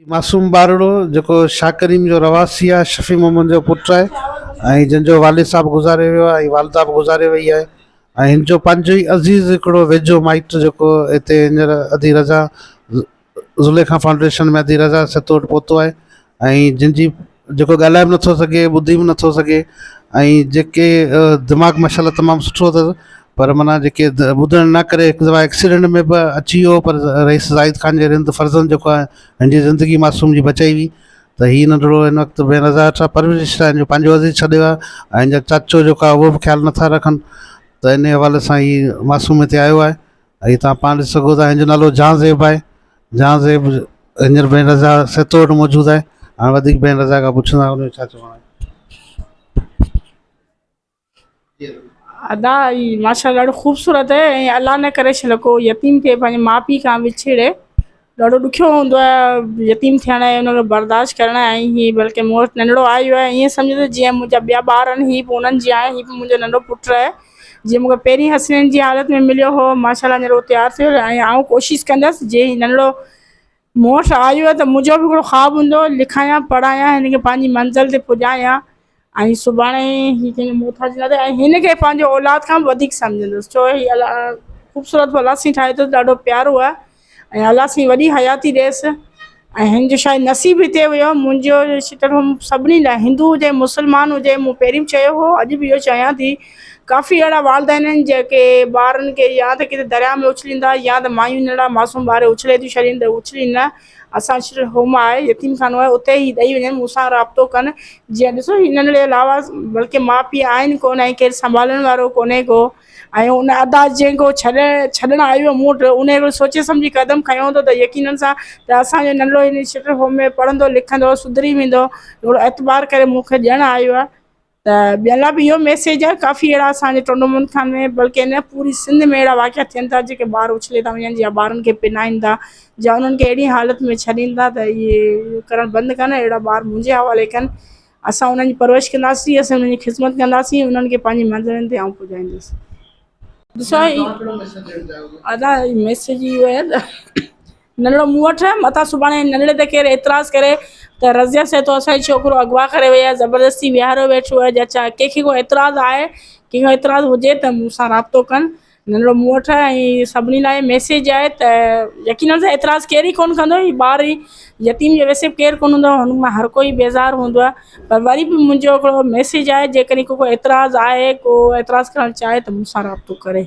معصوم ٻارڙو جيڪو شاھ ڪريم جو رھواسي آھي شفيع محمد جو پٽ آھي ۽ جنھن جو والد صاحب گذاري ويو آھي ۽ والده به گذاري وئي آھي ۽ ھن جو پنھنجو ئي عزيز ھڪڙو ويجھو مائٽ جيڪو ھتي ھينئر ادي رضا زليخا فائونڊيشن ۾ ادي رضا سھتو وٽ پھتو آھي ۽ جنھن جي جيڪو ڳالھائي به نٿو سگھي ٻڌي به نٿو سگھي ۽ جيڪي دماغ ماشاء الله تمام سٺو اٿس پر معنيٰ جيڪي ٻڌڻ نه ڪري هڪ دفعا ايڪسيڊنٽ ۾ به اچي ويو پر رئيس زاهد خان جي رند فرزند جيڪو آهي هن جي زندگي معصوم جي بچائي هئي ته هي ننڍڙو هن وقت بي نظر آهي پرورش هن جو پنهنجو عزيز ڇڏي ويو آهي ۽ هن جا چاچو جيڪو آهي اهو به خيال نٿا رکن ته ان حوالي سان هي معصوم هتي آيو آهي ۽ توهان پاڻ ڏسي سگهو ٿا هن جو نالو جهان زيب آهي جهان زيب هينئر بين رضا سهتو وٽ موجود آهي هاڻي وڌيڪ بين رضا کان پڇندا ان جو ڇا چوڻ آهي. ادا هي ماشاءالله ڏاڍو خوبصورت آهي ۽ الله نه ڪري شل ڪو يتيم ٿئي پنهنجي ماء پيء کان وڇڙي ڏاڍو ڏکيو هوندو آهي يتيم ٿيڻ ۽ ان کي برداشت ڪرڻ ۽ هي بلڪه مون وٽ ننڍڙو آيو آهي ائين سمجهه ته جيئن منهنجا ٻيا ٻار آهن هي به انهن جيان آهي هي به منهنجو ننڍو پٽ آهي جيئن مون کي پهرين حسنين جي حالت ۾ مليو هو ماشاءالله هينئر هو تيار ٿيو ۽ آئون ڪوشش ڪندس جي هي ننڍڙو مون وٽ آيو آهي ته منهنجو به هڪڙو خواب هوندو هو لکايان پڙهايان هن کي پنهنجي منزل تي پڄايان ۽ سڀاڻي هي ڪنهن جو محتاج نه ٿئي ۽ هن کي پنهنجي اولاد کان به وڌيڪ سمجهندس ڇو هي الله خوبصورت به الله سائين ٺاهيو اٿس ڏاڍو پيارو آهي ۽ الله سائين وڏي حياتي ڏيس ۽ هن جو شايد نصيب هتي هيو منهنجو شٽر هوم سڀني لاء هندو هجي مسلمان هجي مون پهرين به چيو هو اڄ به اهو چاهيان ٿي ڪافي اهڙا والدين آهن جيڪي ٻارن کي يا ته ڪٿي درياء ۾ اڇلين ٿا يا ته مايون ننڍڙا معصوم ٻار اڇلي ٿيون ڇڏين ته اڇلين نه اسان شٽر هوم آهي يتيم خانو آهي اتي هي ڏئي وڃن مون سان رابطو ڪن جيئن ڏسو هي ننڍڙي علاوه بلڪه ماء پيء آهن ڪونه ۽ ڪير سنڀالڻ وارو ڪونهي ڪو ۽ ان ادا جنهن کي ڇڏڻ ڇڏڻ آيو مون وٽ ان هڪڙو سوچي سمجهي قدم کنيو هوندو ته يقينن سان ته اسان جو ننڍڙو هن شٽر هوم ۾ پڙهندو لکندو سڌري ويندو هڪڙو اعتبار ڪري مون کي ڏيڻ آيو آهي ته ٻين لاء به اهو ميسيج آهي ڪافي اهڙا اسان جي ٽنڊو محمد خان ۾ بلڪه هن پوري سنڌ ۾ اهڙا واقعا ٿين ٿا جيڪي ٻار اڇلي ٿا وڃن يا ٻارن کي پنائين ٿا يا انهن کي اهڙي حالت ۾ ڇڏين ٿا ته اهي ڪرڻ بند ڪن اهڙا ٻار منهنجي حوالي ڪن اسان انهن جي پرورش ڪنداسين اسان انهن جي خدمت ڪنداسين انهن کي پنهنجي منزلن تي آئون پڄائيندس ڏسو ادا ميسيج اهو آهي ته ننڍڙو مون وٽ آهي متان سڀاڻي ننڍڙي تي ڪير اعتراض ڪري ته رضيه سهتو اسان جو ڇوڪرو اغوا ڪري وئي آهي زبردستي ويهاريو ويٺو آهي يا ڇا ڪنهن کي ڪو اعتراض آهي ڪنهن کي اعتراض هجي ته مون سان رابطو ڪن ننڍڙو مون وٽ آهي ۽ سڀني لاء ميسيج آهي ته يقينن سان اعتراض ڪير ئي ڪونه ڪندو هي ٻار ئي يتيم جي ويسي به ڪير ڪونه هوندو آهي هن مان هر ڪوئي بيزار هوندو آهي پر وري به منهنجو هڪڙو ميسيج آهي جيڪڏهن ڪو اعتراض آهي ڪو اعتراض ڪرڻ چاهي ته مون سان رابطو ڪري.